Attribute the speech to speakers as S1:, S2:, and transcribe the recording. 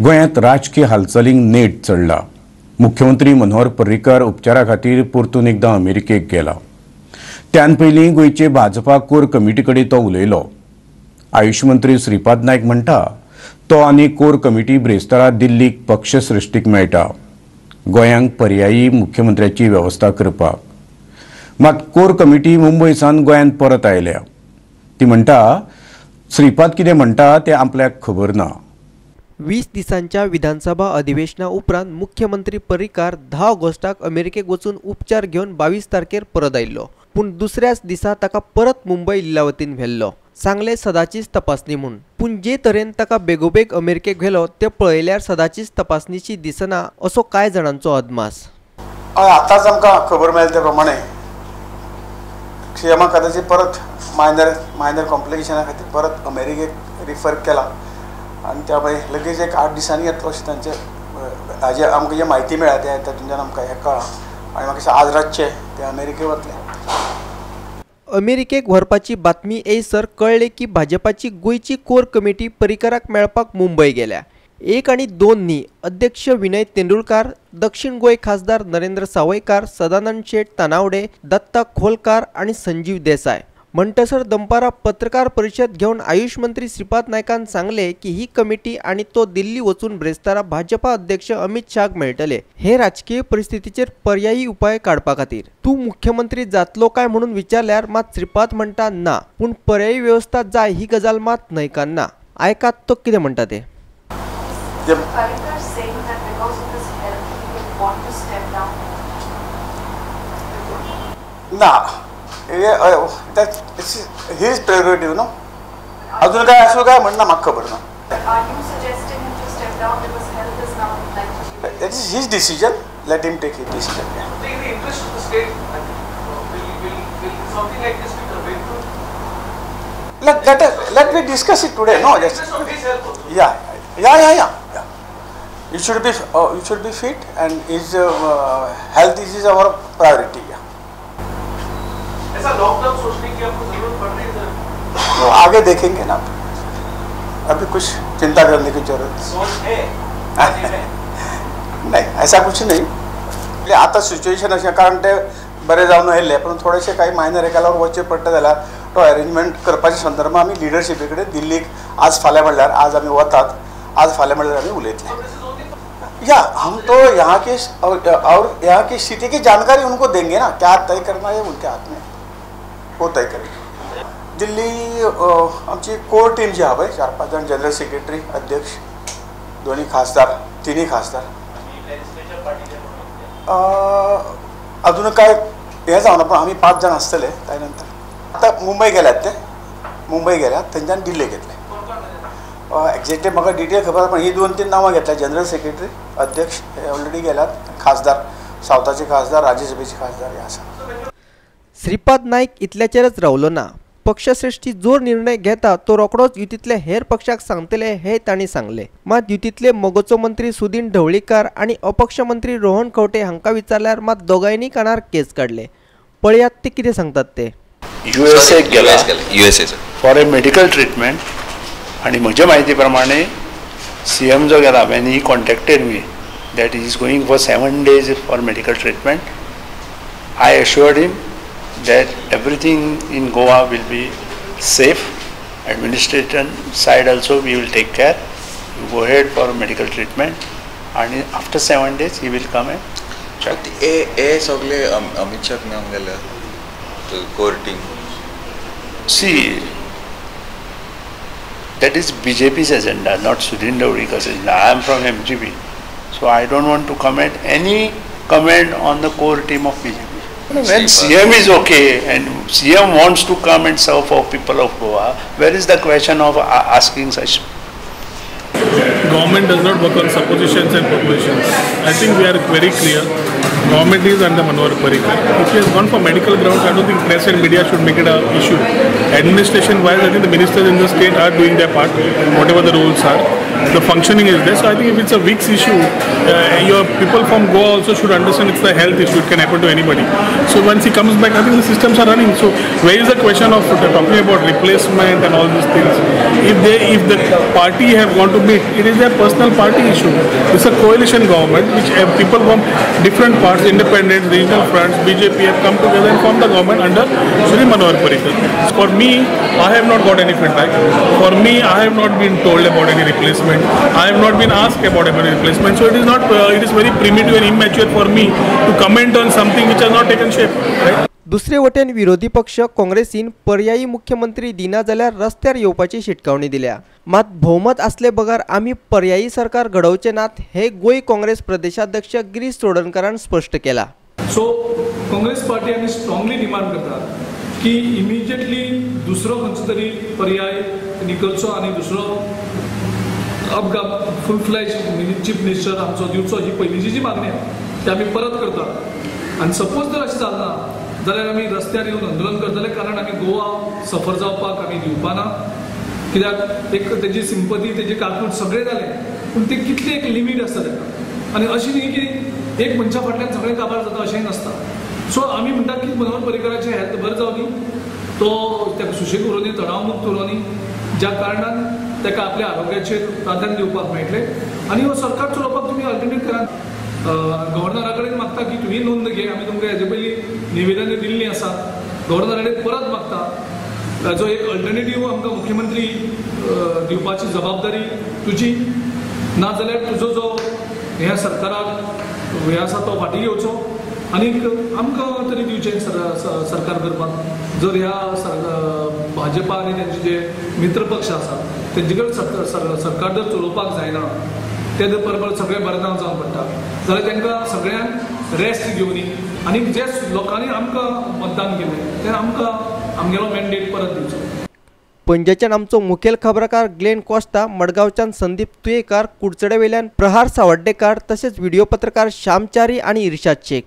S1: गोंयांत राजकीय हालचालींक नेट चडला. मुख्यमंत्री मनोहर पर्रीकर उपचारा खातीर परतून एकदां अमेरिकेक गेला. त्यान पयलीं गोंयचे भाजपा कोर कमिटी कडेन तो उलयलो. आयुष मंत्री श्रीपाद नायक म्हणटा तो आनी कोर कमिटी ब्रेस्तारा दिल्लीक पक्षसृश्टीक मेळटा, गोंयांक पर्यायी मुख्यमंत्र्याची वेवस्था करपाक. मात कोर कमिटी मुंबय सावन गोंयांत परत आयल्या. ती म्हणटा श्रीपाद कितें म्हणटा तें आपल्याक खबर ना.
S2: 20 दिसांच्या विधानसभा अधिवेशना उपरांत मुख्यमंत्री पर्रीकार 10 ऑगस्टाक अमेरिकेक वचून उपचार घेवन 22 तारखेर परत आयिल्लो. पूण दुसऱ्याच दिसा ताका परत मुंबय लिलावतीन व्हेल्लो. सांगले सदाचीच तपासणी म्हूण. पूण जे तरेन ताका बेगोबेग अमेरिकेक व्हेलो तें पळयल्यार सदाचीच तपासणीची दिसना असो कांय जाणांचो अदमास.
S3: आतांच आमकां खबर मेळ्ळी त्या प्रमाणे सीएमाक कदाचित परत मायनर कॉम्प्लिकेशना खातीर परत अमेरिकेक रिफर केला आनी त्या मागीर लगेच एक 8 दिसांनी येतलो अशें तांचे हाजे आमकां जे म्हायती मेळ्ळ्या ते तातूंतल्यान आमकां हें कळ्ळां आनी म्हाका आज रातचे ते अमेरिकेक वतले.
S2: अमेरिकेक व्हरपाची बातमी येयसर कळ्ळें की भाजपाची गोंयची कोर कमिटी पर्रीकराक मेळपाक मुंबय गेल्या. 1 आनी 2 न्ही, अध्यक्ष विनय तेंडुलकार, दक्षिण गोंय खासदार नरेंद्र सावयकार, सदानंद शेट तानावडे, दत्ता खोलकार आनी संजीव देसाय. म्हणटसर दनपारा पत्रकार परिशद घेवन आयुष मंत्री श्रीपाद नायकान सांगले की ही कमिटी आनी तो दिल्ली वचून ब्रेस्तारा भाजपा अध्यक्ष अमित शाहक मेळटले. हे राजकीय परिस्थितीचेर पर्यायी उपाय काडपा खातीर. तूं मुख्यमंत्री जातलो काय म्हणून विचारल्यार मात श्रीपाद म्हणटा ना, पूण पर्यायी वेवस्था जाय ही गजाल मात न्हयकारना. आयकात तो कितें म्हणटा ते.
S3: ना, that's his prerogative, no? अजून काय असो काय म्हणना म्हाका खबर ना.
S4: Are you suggesting him to step down because health is now like?
S3: That is his decision. Let him take his decision. Yeah.
S5: In the interest of the state, will something like this be conveyed to?
S3: Let me discuss it today. No, just
S5: interest of his health also.
S3: Yeah. You should be fit and his health is our priority. Yeah.
S5: ऐसा lockdown सोचने की आपको जरूरत पड़ रही है sir?
S3: तो आगे देखेंगे ना, अभी कुछ चिंता करने की जरूरत
S5: सोच है
S3: नाही, ऐसा कुछ नाही. आता सिच्युएशन अशें कारण ते बरें जावन आयिल्ले, पण थोडेशे काही मायनर हेका लागून वचचें पडटा जाल्यार तो अरेंजमेंट करपाचे संदर्भ आमी लिडरशिपे कडेन दिल्लीक आज फाल्यां म्हणल्यार आज आमी वतात, आज फाल्यां म्हणल्यार आमी उलयतले. या हम तो यहाँ के और यहाँ की स्थिति की जानकारी उनको देंगे ना, क्या तय करना है उनके हाथ में, वो तय करेंगे. दिल्ली आमची कोर टीम जी आहा पळय, 4-5 जाण, जनरल सेक्रेटरी, अध्यक्ष, 2 खासदार, 3 खासदार. अजून काय हें जावना, पण आमी 5 जाण आसतले. त्या नंतर आतां मुंबय गेल्यात, ते मुंबय गेल्यात, थंयच्यान दिल्लीक येतले. एक्झॅक्टली म्हाका डिटेल खबर पण ही 2-3 नांवां घेतल्या, जनरल सेक्रेटरी, अध्यक्ष हे ऑलरेडी गेल्यात, खासदार, सावथाचे खासदार, राज्यसभेचे खासदार हे आसा.
S2: श्रीपाद नायक इतल्याचेरच रावलो ना. पक्षश्रेष्ठी जो निर्णय घेता तो रोखडोच युतींतले हेर पक्षाक सांगतले हे तांणी सांगले. मात युतींतले मगोचो मंत्री सुदीन ढवळीकार आनी अपक्ष मंत्री रोहन खंवटे हांकां विचारल्यार मात दोगांयनी कानार केस काडले. पळयात ते कितें सांगतात ते.
S6: युएसए गेला फॉर ए मेडिकल ट्रिटमेंट आनी म्हजे म्हायती प्रमाणे सीएम जो गेला, when he contacted me that he is going for 7 days for medical treatment, I assured him that everything in Goa will be safe. Administration side also we will take care. You go ahead for medical treatment and after 7 days he will come and check.
S7: ए सगळे अमित शाह मेळोंक गेल्या core team.
S6: See, that is BJP's agenda, not Sudin Dhavalikkar's agenda. I am from MGP, so I don't want to comment any comment on the core team of BJP. When CM is okay and CM wants to come and serve for people of Goa, where is the question of asking such?
S8: Government does not work on suppositions and propositions. I think we are very clear. Government is under Manohar Parrikar. If he has gone for medical grounds, I don't think press and media should make it an issue. Administration wise, I think the ministers in the state are doing their part, whatever the rules are. The functioning is there. So I think if it's a week's issue, your people from Goa also should understand it's a health issue. It can happen to anybody. So once he comes back, I think the systems are running. So where is the question of talking about replacement and all these things? If the party have gone to meet, it is their personal party issue. It's a coalition government which people from different parts, independent, regional fronts, BJP have come together and formed the government under Shri Manohar Parrikar. For me, I have not got any feedback. For me, I have not been told about any replacement. I have not been asked about any replacement. So it is not. It is very primitive and immature for me to comment on something which has not taken shape. Right?
S2: दुसरे वटेन विरोधी पक्ष काँग्रेसीन पर्यायी मुख्यमंत्री दिना जाल्यार रस्त्यार येवपाची शिटकावणी दिल्या. मात भोवमत आसले बगर आमी पर्यायी सरकार घडोवचे नात हे गोंय काँग्रेस प्रदेशाध्यक्ष गिरीश चोडणकारान स्पष्ट केला.
S9: सो काँग्रेस पार्टी आमी स्ट्रांगली डिमांड करता की इमिजिएटली दुसरो खंयचो तरी पर्याय निकलचो आनी दुसरो अपगा फुल फ्लॅज चीफ मिनिस्टर आमचो दिवचो ही पयलींची जी मागणी आसा ती आमी परत करता. आनी सपोज जर अशें जालें ना जाल्यार आमी रस्त्यार येवन आंदोलन करतले, कारण आमी गोवा सफर जावपाक आमी दिवपा ना. कित्याक एक तेजी सिंपती तेजी काकूट सगळें जालें पूण ती कितली एक लिमीट आसता ताका, आनी अशी न्ही की एक मनशा फाटल्यान सगळें काबार जाता अशेंय नासता. सो आमी म्हणटात की मनोहर पर्रीकराचें हेल्थ बरें जावं दी, तो ताका सुशेग उरोनी, तणावमुक्त उरोनी, ज्या कारणान ताका आपल्या आरोग्याचेर प्राधान्य दिवपाक मेळटलें आनी हो सरकार चलोवपाक तुमी अल्टरनेट करात. गव्हर्नरा कडेन मागता की तुमी नोंद घे, आमी तुमकां हेजे पयलीं निवेदनां दिल्लीं आसा, गव्हर्नरा कडेन परत मागता जो एक अल्टरनेटीव आमकां मुख्यमंत्री दिवपाची जबाबदारी तुजी, ना जाल्यार तुजो जो ह्या सरकाराक हे आसा तो फाटीं घेवचो आनी आमकां तरी दिवचें सरकार करपाक. जर ह्या भाजपा आनी तेंचे जे मित्र पक्ष आसा तेंचे कडेन सरकार जर चलोवपाक जायना, ते जर परत परत सगळें बदनाम जावन पडटा जाल्यार तांकां सगळ्यांक रेस्ट घेवनी आनी जे लोकांनी आमकां मतदान केलें ते आमकां आमगेलो मॅन्डेट परत दिवचो.
S2: पणजेच्यान आमचो मुखेल खबराकार ग्लेन कोस्ता, मडगांवच्यान संदीप तुयेकार, कुडचडेवेल्यान प्रहार सावड्डेकार, तशेंच व्हिडिओ पत्रकार श्यामचारी आनी इर्शाद शेख.